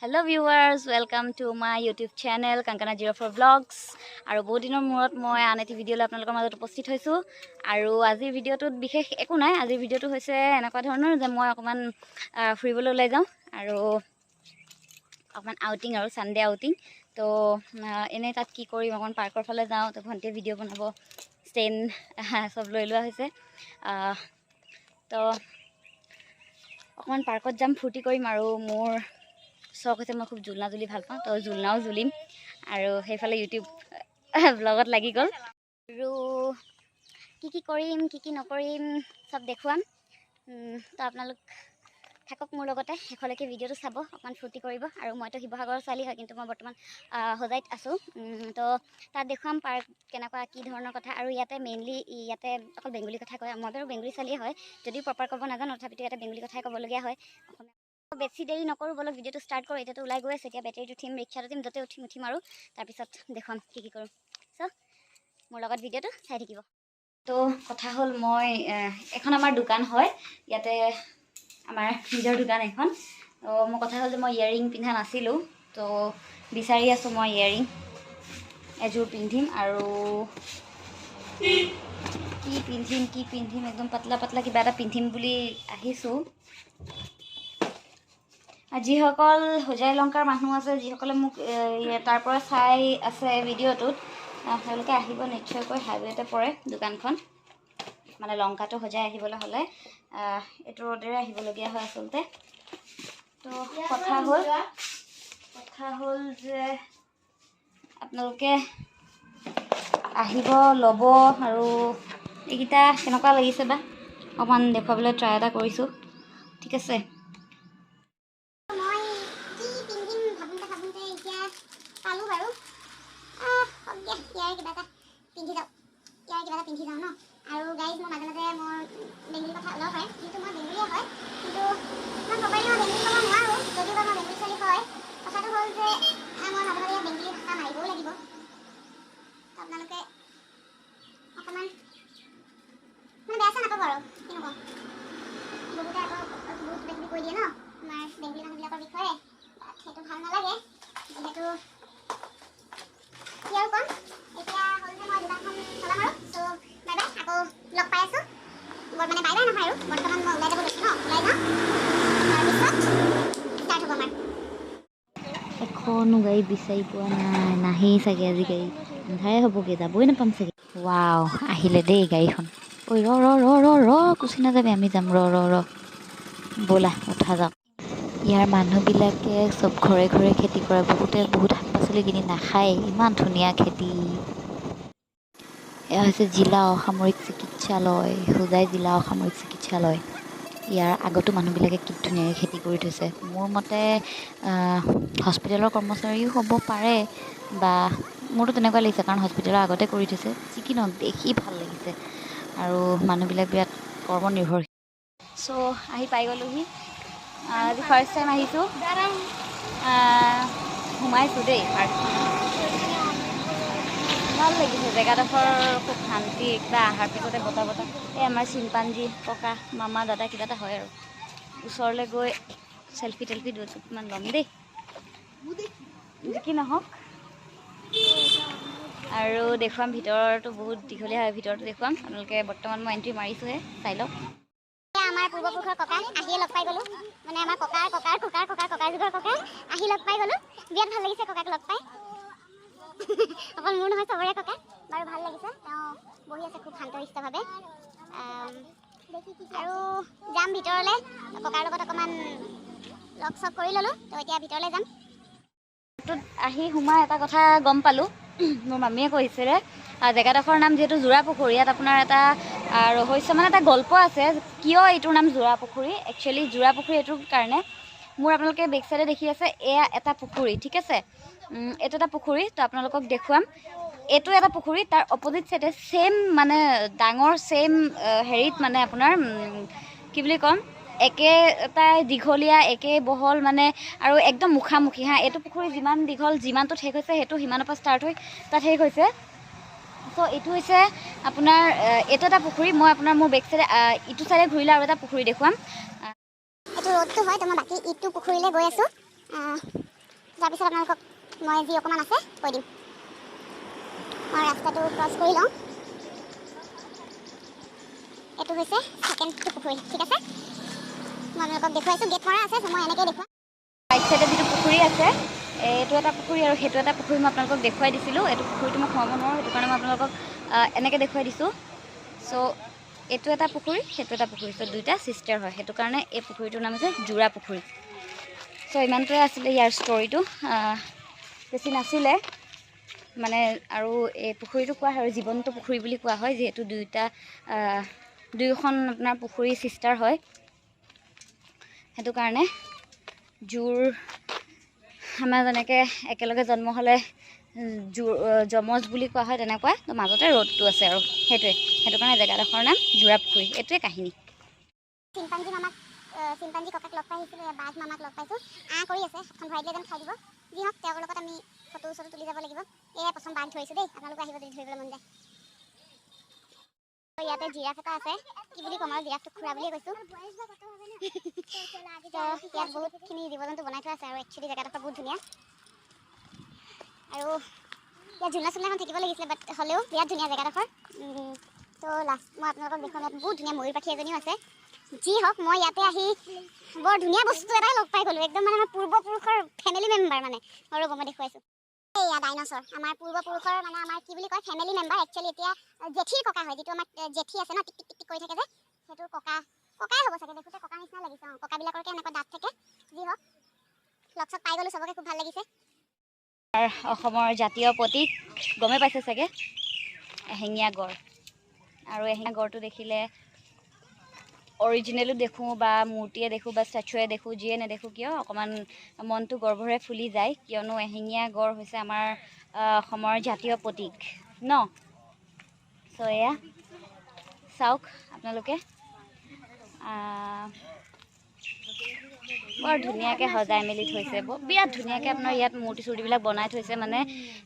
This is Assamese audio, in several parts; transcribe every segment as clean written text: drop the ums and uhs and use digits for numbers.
Hello viewers, welcome to my YouTube channel Kankana 04 Vlogs। আৰু বহুত দিনৰ মূৰত মই আন এটি ভিডিঅ'লৈ আপোনালোকৰ মাজত উপস্থিত হৈছোঁ। আৰু আজিৰ ভিডিঅ'টোত বিশেষ একো নাই। আজিৰ ভিডিঅ'টো হৈছে এনেকুৱা ধৰণৰ যে মই অকণমান ফুৰিবলৈ ওলাই যাওঁ আৰু অকণমান আউটিং আৰু ছানডে আউটিং। তো এনেই তাত কি কৰিম, অকণমান পাৰ্কৰ ফালে যাওঁ। তো ভণ্টিয়ে ভিডিঅ' বনাব, ষ্টেণ্ড চব লৈ লোৱা হৈছে। তো অকণমান পাৰ্কত যাম, ফূৰ্তি কৰিম। আৰু মোৰ চখ হৈছে, মই খুব জোলনা জুলি ভাল পাওঁ, তো জোলনাও জুলিম। আৰু সেইফালে ইউটিউব ব্লগত লাগি গ'ল। আৰু কি কি কৰিম, কি কি নকৰিম, চব দেখুৱাম। তো আপোনালোক থাকক মোৰ লগতে, শেষলৈকে ভিডিঅ'টো চাব, অকণমান ফূৰ্তি কৰিব। আৰু মইতো শিৱসাগৰৰ ছোৱালী হয়, কিন্তু মই বৰ্তমান হোজাইত আছোঁ। তো তাত দেখুৱাম পাৰ্ক কেনেকুৱা, কি ধৰণৰ কথা। আৰু ইয়াতে মেইনলি ইয়াতে অকল বেংগলী কথা কয়। মই বাৰু বেংগলী ছোৱালীয়ে হয় যদিও প্ৰপাৰ ক'ব নাজানো, তথাপিতো ইয়াতে বেংগলী কথাই ক'বলগীয়া হয়, অসমীয়া। বেছি দেৰি নকৰোঁ, ব'লক ভিডিঅ'টো ষ্টাৰ্ট কৰোঁ। এতিয়াতো ওলাই গৈ আছে। এতিয়া বেটেৰীত উঠিম, ৰিক্সাত উঠিম, য'তে উঠিম উঠিম আৰু তাৰপিছত দেখুৱাম কি কি কৰোঁ। চ' মোৰ লগত ভিডিঅ'টো চাই থাকিব। তো কথা হ'ল, মই এখন আমাৰ দোকান হয় ইয়াতে, আমাৰ নিজৰ দোকান এখন। তো মোৰ কথা হ'ল যে মই ইয়েৰিং পিন্ধা নাছিলোঁ, তো বিচাৰি আছোঁ মই ইয়েৰিং এযোৰ পিন্ধিম। আৰু কি পিন্ধিম, কি পিন্ধিম, একদম পাতলা পাতলা কিবা এটা পিন্ধিম বুলি আহিছোঁ। যিসকল হোজাই লংকাৰ মানুহ আছে, যিসকলে মোক তাৰ পৰা চাই আছে ভিডিঅ'টোত, তেওঁলোকে আহিব নিশ্চয়কৈ। হাইৱেতে পৰে দোকানখন। মানে লংকাটো হোজাই আহিবলৈ হ'লে এইটো ৰ'ডেৰে আহিবলগীয়া হয় আচলতে। তো কথা হ'ল যে আপোনালোকে আহিব, ল'ব। আৰু এইকেইটা কেনেকুৱা লাগিছে বা অকণমান দেখুৱাবলৈ ট্ৰাই এটা কৰিছোঁ, ঠিক আছে। মই কি পিন্ধিম ভাবোঁতে ভাবোঁতে এতিয়া পালোঁ বাৰু। হওক দিয়া, ইয়াৰে কিবা এটা পিন্ধি যাওঁ, ইয়াৰে কিবা এটা পিন্ধি যাওঁ ন। আৰু গাইজ, মই মাজে মাজে মোৰ বেংগলী কথা ওলাব পাৰে, যিহেতু মই বেংগলীয়ে হয়, কিন্তু ইমান প্ৰপাৰলি মই বেংগলী ক'ব নোৱাৰোঁ, যদিও বা মই বেংগলী ছোৱালী হয়। কথাটো হ'ল যে মই মাজে মাজে বেংগলী ভাষা মাৰিবও লাগিব। তো আপোনালোকে অকণমান মানে বেয়া চেয়া নাপাব আৰু, কিনো ক'ম। বহুতে আকৌ বহুত কিবা কিবি কৈ দিয়ে ন আমাৰ বেংগলী মানুহবিলাকৰ বিষয়ে। বাট সেইটো ভাল নালাগে যিহেতু। কি আৰু ক'ম, এতিয়া হ'ল যে মই দোকানখন চলাম আৰু। চ' বাই বাই, আকৌ লগ পাই আছোঁ। বৰ মানে বাই বাই নহয় আৰু, বৰ্তমান মই ওলাই যাব লৈছোঁ ন, ওলাই যাওঁ, তাৰপিছত ষ্টাৰ্ট হ'ব আমাৰ। এখনো গাড়ী বিচাৰি পোৱা নাই, নাহেই চাগে আজি গাড়ী। আন্ধাৰে হ'বগৈ, যাবই নাপাম চাগে। ৱাও, আহিলে দেই গাড়ীখন। ঐ ৰ ৰ ৰ ৰ ৰ, গুচি নাযাবি, আমি যাম, ৰ ৰ ৰ। ব'লা, উঠা যাওক। ইয়াৰ মানুহবিলাকে চব ঘৰে ঘৰে খেতি কৰে। বহুতে বহুত শাক পাচলি কিনি নাখায়, ইমান ধুনীয়া খেতি। এয়া হৈছে জিলা অসামৰিক চিকিৎসালয়, হোজাই জিলা অসামৰিক চিকিৎসালয়। ইয়াৰ আগতো মানুহবিলাকে কি ধুনীয়াকৈ খেতি কৰি থৈছে। মোৰ মতে হস্পিটেলৰ কৰ্মচাৰীও হ'ব পাৰে বা মোৰতো তেনেকুৱা লাগিছে, কাৰণ হস্পিটেলৰ আগতে কৰি থৈছে। যি কি নহওক, দেখি ভাল লাগিছে আৰু মানুহবিলাক বিৰাট কৰ্মনিৰ্ভৰশীল। চ' আহি পাই গ'লোহি। আজি ফাৰ্ষ্ট টাইম আহিছোঁ, সোমাইছোঁ দেই পাৰ্কখনত। ভাল লাগিছে জেগাডোখৰ, খুব শান্তি কিবা। অহাৰ পিছতে বতাহ বতাহ। এই আমাৰ চিম্পাঞ্জী ককা, মামা, দাদা কিবা এটা হয়। আৰু ওচৰলৈ গৈ চেলফি টেলফি দুটুপমান ল'ম দেই। যি কি নহওক, আৰু দেখুৱাম ভিতৰতো, বহুত দীঘলীয়া হয়, ভিতৰতো দেখুৱাম আপোনালোকে। বৰ্তমান মই এণ্ট্ৰি মাৰিছোঁহে, চাই লওক। এয়া আমাৰ পূৰ্বপুৰুষৰ ককা, আহিয়ে লগ পাই গ'লো। মানে আমাৰ ককাৰ ককাৰ ককাৰ ককাৰ ককাৰ যুগৰ ককা, আহি লগ পাই গ'লো। বিৰাট ভাল লাগিছে ককাক লগ পাই। অকল মোৰ নহয়, চবৰে ককা বাৰু। ভাল লাগিছে, তেওঁ বহি আছে খুব শান্তশিষ্টভাৱে। আৰু যাম ভিতৰলৈ, ককাৰ লগত অকণমান লগ চগ কৰি ল'লোঁ, তো এতিয়া ভিতৰলৈ যাম। টোত আহি সোমাই এটা কথা গম পালোঁ, মোৰ মামীয়ে কৈছিলে, জেগাডোখৰৰ নাম যিহেতু যোৰা পুখুৰী, ইয়াত আপোনাৰ এটা ৰহস্য, মানে এটা গল্প আছে কিয় এইটোৰ নাম যোৰা পুখুৰী। একচুৱেলি যোৰা পুখুৰী এইটোৰ কাৰণে, মোৰ আপোনালোকে বেক চাইডে দেখি আছে, এয়া এটা পুখুৰী, ঠিক আছে। এইটো এটা পুখুৰী, তো আপোনালোকক দেখুৱাম। এইটো এটা পুখুৰী, তাৰ অপজিট চাইডে ছেইম, মানে ডাঙৰ ছেইম হেৰিত, মানে আপোনাৰ কি বুলি ক'ম, একেটাই দীঘলীয়া, একে বহল মানে আৰু একদম মুখামুখি। হা, এইটো পুখুৰী যিমান দীঘল, যিমানটোত শেষ হৈছে, সেইটো সিমানৰ পৰা ষ্টাৰ্ট হৈ তাত শেষ হৈছে। চ' এইটো হৈছে আপোনাৰ এইটো এটা পুখুৰী। মই আপোনাৰ মোৰ বেক চাইডে, ইটো চাইডে ঘূৰিলে আৰু এটা পুখুৰী দেখুৱাম। এইটো ৰ'ডটো হয়, তো মই বাকী ইটো পুখুৰীলৈ গৈ আছোঁ। তাৰপিছত আপোনালোকক মই যি অকণমান আছে কৈ দিম। মই ৰাস্তাটো ক্ৰছ কৰি লওঁ। এইটো হৈছে ছেকেণ্ডটো পুখুৰী, ঠিক আছে? মই আপোনালোকক দেখুৱাইছোঁ। গেট মৰা আছে, মই এনেকৈ দেখুৱাম। ৰাইট চাইডে যিটো পুখুৰী আছে, এইটো এটা পুখুৰী আৰু সেইটো এটা পুখুৰী। মই আপোনালোকক দেখুৱাই দিছিলোঁ। এইটো পুখুৰীটো মই সোমাব নোৱাৰোঁ, সেইটো কাৰণে মই আপোনালোকক এনেকৈ দেখুৱাই দিছোঁ। চ' এইটো এটা পুখুৰী, সেইটো এটা পুখুৰী। চ' দুইটা ছিষ্টাৰ হয়, সেইটো কাৰণে এই পুখুৰীটোৰ নাম হৈছে যোৰা পুখুৰী। চ' ইমানটোৱে আছিলে ইয়াৰ ষ্টৰিটো, বেছি নাছিলে মানে। আৰু এই পুখুৰীটো কোৱা হয় আৰু জীৱন্ত পুখুৰী বুলি কোৱা হয়, যিহেতু দুয়োটা দুয়োখন আপোনাৰ পুখুৰী ছিষ্টাৰ হয়। সেইটো কাৰণে জোৰ আমাৰ যেনেকৈ একেলগে জন্ম হ'লে জোৰ যমজ বুলি কোৱা হয়, তেনেকুৱা। তো মাজতে ৰ'দটো আছে আৰু সেইটোৱে, সেইটো কাৰণে জেগাডোখৰৰ নাম যোৰা পুখুৰী। এইটোৱে কাহিনী। চিম্পাঞ্জী মামাক, চিম্পাঞ্জী ককাক লগ পাই আহিছিলোঁ। এয়া বাঘ মামাক লগ পাইছোঁ। আঁ কৰি আছে, হাতখন ভৰাই দিলে যেন খাই দিব। যি হওক, তেওঁৰ লগত আমি ফটো চটো তুলি যাব লাগিব। এয়াই প্ৰথম বাঘ ধৰিছোঁ দেই। আপোনালোকো আহিব যদি ধৰিবলৈ মন যায়। ইয়াতে জিৰাফ এটা আছে। কি বুলি ক'ম আৰু, জিৰাফটোক খুৰা বুলিয়ে কৈছোঁ। তো ইয়াত বহুতখিনি জীৱ জন্তু বনাই থোৱা আছে আৰু একচুৱেলি জেগাডোখৰ বহুত ধুনীয়া। আৰু ইয়াত ঝুলনা চুলনা এখন থাকিব লাগিছিলে, বাট হ'লেও বিৰাট ধুনীয়া জেগাডোখৰ। তো লাষ্ট মই আপোনালোকক দেখুৱাম, ইয়াত বহুত ধুনীয়া ময়ূৰ পাখি এজনীও আছে। যি হওক, মই ইয়াতে আহি বৰ ধুনীয়া বস্তু এটাই লগ পাই গ'লোঁ, একদম মানে আমাৰ পূৰ্বপুৰুষৰ ফেমিলি মেম্বাৰ মানে। ৰ'ব, মই দেখুৱাইছোঁ। এয়া ডাইনছৰ, আমাৰ পূৰ্বপুৰুষৰ মানে আমাৰ কি বুলি কয়, ফেমিলি মেম্বাৰ। একচুৱেলি এতিয়া জেঠীৰ ককা হয়, যিটো আমাৰ জেঠী আছে ন, টিক টিক টিক টিক কৰি থাকে যে, সেইটো ককা, ককাই হ'ব চাগে। দেখোঁতে ককা নিচিনা লাগিছে। অঁ, ককাবিলাকৰকে এনেকুৱা দাঁত থাকে। যি হওক, লগ চগ পাই গ'লোঁ চবকে, খুব ভাল লাগিছে। অসমৰ জাতীয় প্ৰতীক গমেই পাইছে চাগে, এশিঙীয়া গঁড়। আৰু এশিঙীয়া গঁড়টো দেখিলে, অৰিজিনেলো দেখোঁ বা মূৰ্তিয়ে দেখোঁ বা ষ্টেচুৱে দেখোঁ, যিয়ে নেদেখোঁ কিয়, অকণমান মনটো গৰ্বৰে ফুলি যায়, কিয়নো এশিঙীয়া গঁড় হৈছে আমাৰ অসমৰ জাতীয় প্ৰতীক ন। চ' এয়া চাওক আপোনালোকে, বৰ ধুনীয়াকৈ সজাই মেলি থৈছে, বিৰাট ধুনীয়াকৈ। আপোনাৰ ইয়াত মূৰ্তি চূৰ্তিবিলাক বনাই থৈছে, মানে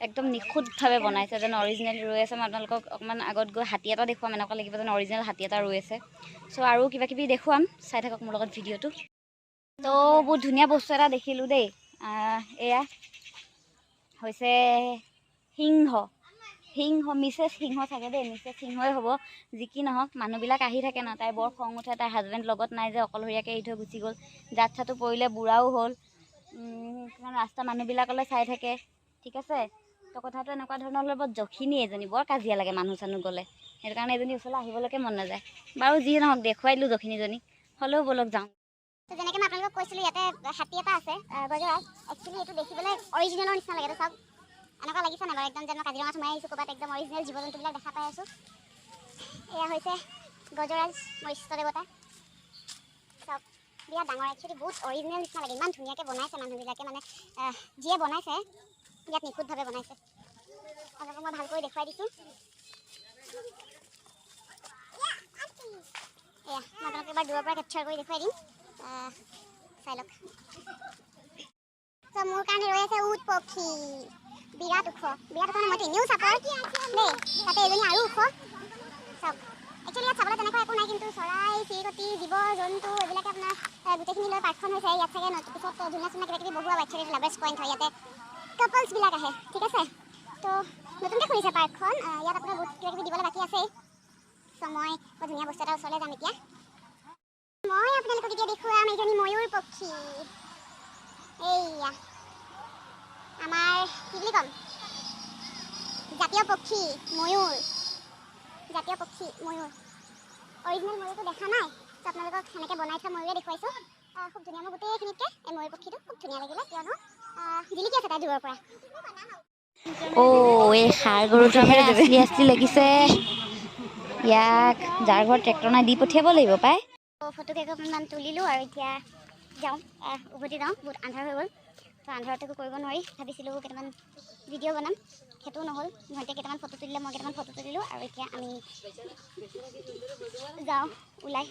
একদম নিখুঁতভাৱে বনাইছে, যেন অৰিজিনেল ৰৈ আছে। মই আপোনালোকক অকণমান আগত গৈ হাতী এটা দেখুৱাম, এনেকুৱা লাগিব যেন অৰিজিনেল হাতী এটা ৰৈ আছে। চ' আৰু কিবা কিবি দেখুৱাম, চাই থাকক মোৰ লগত ভিডিঅ'টো। ত' বহুত ধুনীয়া বস্তু এটা দেখিলোঁ দেই। এয়া হৈছে সিংহ, সিংহ, মিছেছ সিংহ চাগে দেই, মিছেছ সিংহই হ'ব। যি কি নহওক, মানুহবিলাক আহি থাকে ন, তাই বৰ খং উঠে। তাইৰ হাজবেণ্ড লগত নাই যে, অকলশৰীয়াকৈ এৰি থৈ গুচি গ'ল। জাত চাতো পৰিলে, বুঢ়াও হ'ল। কাৰণ ৰাস্তা মানুহবিলাকলৈ চাই থাকে, ঠিক আছে? তো কথাটো এনেকুৱা ধৰণৰ হ'লে বৰ জখিনী এজনী, বৰ কাজিয়া লাগে মানুহ চানুহ গ'লে। সেইটো কাৰণে এজনী ওচৰলৈ আহিবলৈকে মন নাযায়। বাৰু যি নহওক, দেখুৱাই দিলোঁ জখিনীজনী। হ'লেও ব'লক যাওঁ। তো যেনেকৈ মই আপোনালোকক কৈছিলোঁ, ইয়াতে হাতী এটা আছে, গজৰাজ। একচুৱেলি এইটো দেখিবলৈ অৰিজিনেলৰ নিচিনা লাগে। চাওক, এনেকুৱা লাগিছে নাই বাৰু, একদম যেন মই কাজিৰঙাত সোমাই আহিছোঁ ক'ৰবাত, একদম অৰিজিনেল জীৱ জন্তুবিলাক দেখা পাই আছোঁ। এয়া হৈছে গজৰাজ, মোৰ ইষ্ট দেৱতা। চাওক, বিৰাট ডাঙৰ। একচুৱেলি বহুত অৰিজিনেল নিচিনা লাগে, ইমান ধুনীয়াকৈ বনাইছে মানুহবিলাকে, মানে যিয়ে বনাইছে ইয়াত নিখুঁতভাৱে বনাইছে। আপোনালোকক মই ভালকৈ দেখুৱাই দিছোঁ। এয়া মই আপোনালোকক এবাৰ দূৰৰ পৰা কেপচাৰ কৰি দেখুৱাই দিম, চাই লওক। চ' মোৰ কাৰণে ৰৈ আছে উট পক্ষী, বিৰাট ওখ, বিৰাট ওখ। মইতো এনেও চাপৰ দেই, তাতে এজনী আৰু ওখ। চাওক, একচুৱেলি ইয়াত চাবলৈ তেনেকুৱা একো নাই, কিন্তু চৰাই চিৰিকটি জীৱ জন্তু এইবিলাকে আপোনাৰ গোটেইখিনি লৈ পাৰ্কখন হৈছে। ইয়াত চাগে পিছত ধুনীয়া চুনীয়া কিবা কিবি বহুৱাব। একচুৱেলি লাভাৰ্ছ পইণ্ট হয়, ইয়াতে কাপলছবিলাক আহে, ঠিক আছে? তো নতুনকৈ খুলিছে পাৰ্কখন, ইয়াত আপোনাৰ বহুত কিবা কিবি দিবলৈ বাকী আছেই। চ' মই বৰ ধুনীয়া বস্তু এটাৰ ওচৰলৈ যাম এতিয়া। মই আপোনালোকক এতিয়া দেখুৱাম এজনী ময়ূৰ পক্ষী। এইয়া আমাৰ কি বুলি ক'ম, জাতীয় পক্ষী ময়ূৰ, জাতীয় পক্ষী ময়ূৰ। অৰিজিনেল ময়ূৰটো দেখা নাই, ত' আপোনালোকক সেনেকৈ বনাই থোৱা ময়ূৰে দেখুৱাইছোঁ। খুব ধুনীয়া। মোৰ গোটেইখিনিতকৈ এই ময়ূৰ পক্ষীটো খুব ধুনীয়া লাগিলে, কিয়নো জিলিকি আছে তাই দূৰৰ পৰা। অ', এই ষাঁড় গৰুটোহে আছলি আছলি লাগিছে। ইয়াক যাৰ ঘৰত ট্ৰেক্টৰ নাই, দি পঠিয়াব লাগিব পাই। ফটো কেইকপিমান তুলিলোঁ আৰু এতিয়া যাওঁ, উভতি যাওঁ। বহুত আন্ধাৰ হৈ গ'ল, তো আন্ধাৰত একো কৰিব নোৱাৰি। ভাবিছিলোঁ কেইটামান ভিডিঅ' বনাম, সেইটোও নহ'ল। ভণ্টিয়ে কেইটামান ফটো তুলিলে, মই কেইটামান ফটো তুলিলোঁ আৰু এতিয়া আমি যাওঁ ওলাই।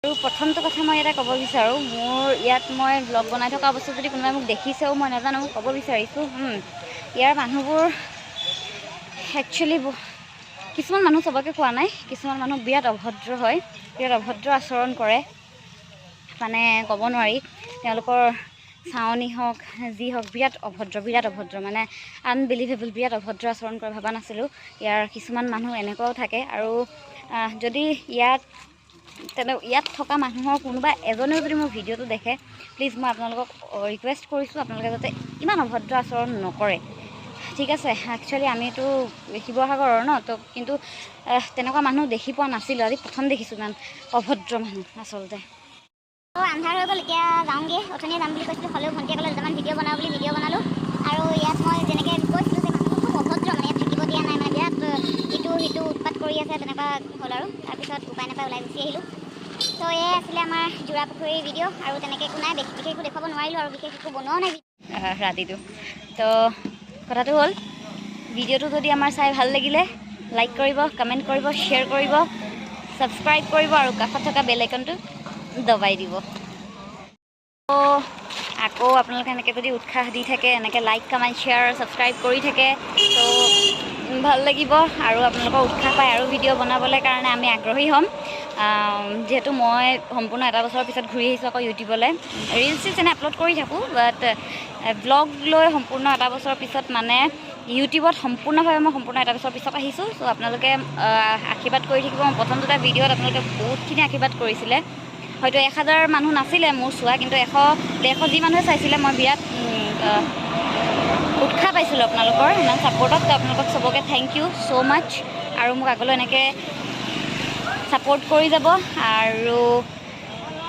আৰু প্ৰথমটো কথা মই এটা ক'ব বিচাৰোঁ, মোৰ ইয়াত মই ব্লগ বনাই থকা অৱস্থাত যদি কোনোবাই মোক দেখিছেও মই নাজানো, ক'ব বিচাৰিছোঁ, ইয়াৰ মানুহবোৰ একচুৱেলি কিছুমান মানুহ, চবকে কোৱা নাই, কিছুমান মানুহ বিৰাট অভদ্ৰ হয়, বিৰাট অভদ্ৰ আচৰণ কৰে, মানে ক'ব নোৱাৰি। তেওঁলোকৰ চাৱনি হওক, যি হওক, বিৰাট অভদ্ৰ, বিৰাট অভদ্ৰ, মানে আনবিলিভেবল, বিৰাট অভদ্ৰ আচৰণ কৰে। ভবা নাছিলোঁ ইয়াৰ কিছুমান মানুহ এনেকুৱাও থাকে। আৰু যদি ইয়াত তেনে ইয়াত থকা মানুহৰ কোনোবা এজনেও যদি মোৰ ভিডিঅ'টো দেখে, প্লিজ মই আপোনালোকক ৰিকুৱেষ্ট কৰিছোঁ, আপোনালোকে যাতে ইমান অভদ্ৰ আচৰণ নকৰে, ঠিক আছে? একচুৱেলি আমিতো শিৱসাগৰৰ ন, তো কিন্তু তেনেকুৱা মানুহ দেখি পোৱা নাছিলোঁ, আজি প্ৰথম দেখিছোঁ ইমান অভদ্ৰ মানুহ আচলতে। আন্ধাৰ হৈ গ'ল, এতিয়া যাওঁগৈ। অথনিয়ে যাম বুলি কৈছিলোঁ, হ'লেও ভণ্টিয়ে ক'লে দুটামান ভিডিঅ' বনাওঁ বুলি, ভিডিঅ' বনালোঁ। আৰু ইয়াত মই যেনেকৈ কৈছিলোঁ যে মানুহবোৰ খুব অভদ্ৰ, মানে ইয়াত থাকিব দিয়া নাই, মানে বিৰাট ইটো সিটো উৎপাত কৰি আছে, তেনেকুৱা হ'ল। আৰু তাৰপিছত উপায় নাপাই ওলাই গুচি আহিলোঁ। ত' এয়াই আছিলে আমাৰ যোৰা পুখুৰীৰ ভিডিঅ'। আৰু তেনেকৈ একো নাই, বিশেষ একো দেখুৱাব নোৱাৰিলোঁ আৰু বিশেষ একো বনোৱাও নাই ৰাতিটো। তো কথাটো হ'ল, ভিডিঅ'টো যদি আমাৰ চাই ভাল লাগিলে লাইক কৰিব, কমেণ্ট কৰিব, শ্বেয়াৰ কৰিব, ছাবস্ক্ৰাইব কৰিব আৰু কাষত থকা বেল আইকনটো দবাই দিব। তো আকৌ আপোনালোকে এনেকৈ যদি উৎসাহ দি থাকে, এনেকৈ লাইক, কমেণ্ট, শ্বেয়াৰ, ছাবস্ক্ৰাইব কৰি থাকে, তো ভাল লাগিব আৰু আপোনালোকৰ উৎসাহ পাই আৰু ভিডিঅ' বনাবলৈ কাৰণে আমি আগ্ৰহী হ'ম। যিহেতু মই সম্পূৰ্ণ এটা বছৰৰ পিছত ঘূৰি আহিছোঁ আকৌ ইউটিউবলৈ। ৰিলচ চিলছ এনে আপলোড কৰি থাকোঁ, বাট ব্লগ লৈ সম্পূৰ্ণ এটা বছৰৰ পিছত, মানে ইউটিউবত সম্পূৰ্ণভাৱে মই সম্পূৰ্ণ এটা বছৰৰ পিছত আহিছোঁ। চ' আপোনালোকে আশীৰ্বাদ কৰি থাকিব। মই প্ৰথম দুটা ভিডিঅ'ত আপোনালোকে বহুতখিনি আশীৰ্বাদ কৰিছিলে। হয়তো 1000 মানুহ নাছিলে মোৰ চোৱা, কিন্তু 100, 150 যি মানুহে চাইছিলে, মই বিৰাট উৎসাহ পাইছিলোঁ আপোনালোকৰ ইমান ছাপৰ্টত। তো আপোনালোকক চবকে thank you so মাচ্চ আৰু মোক আগলৈ এনেকৈ ছাপৰ্ট কৰি যাব। আৰু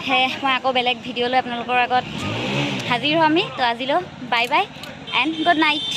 সেয়ে মই আকৌ বেলেগ ভিডিঅ' লৈ আপোনালোকৰ আগত হাজিৰ হ'মহি। তো আজিলৈ bye bye and good night.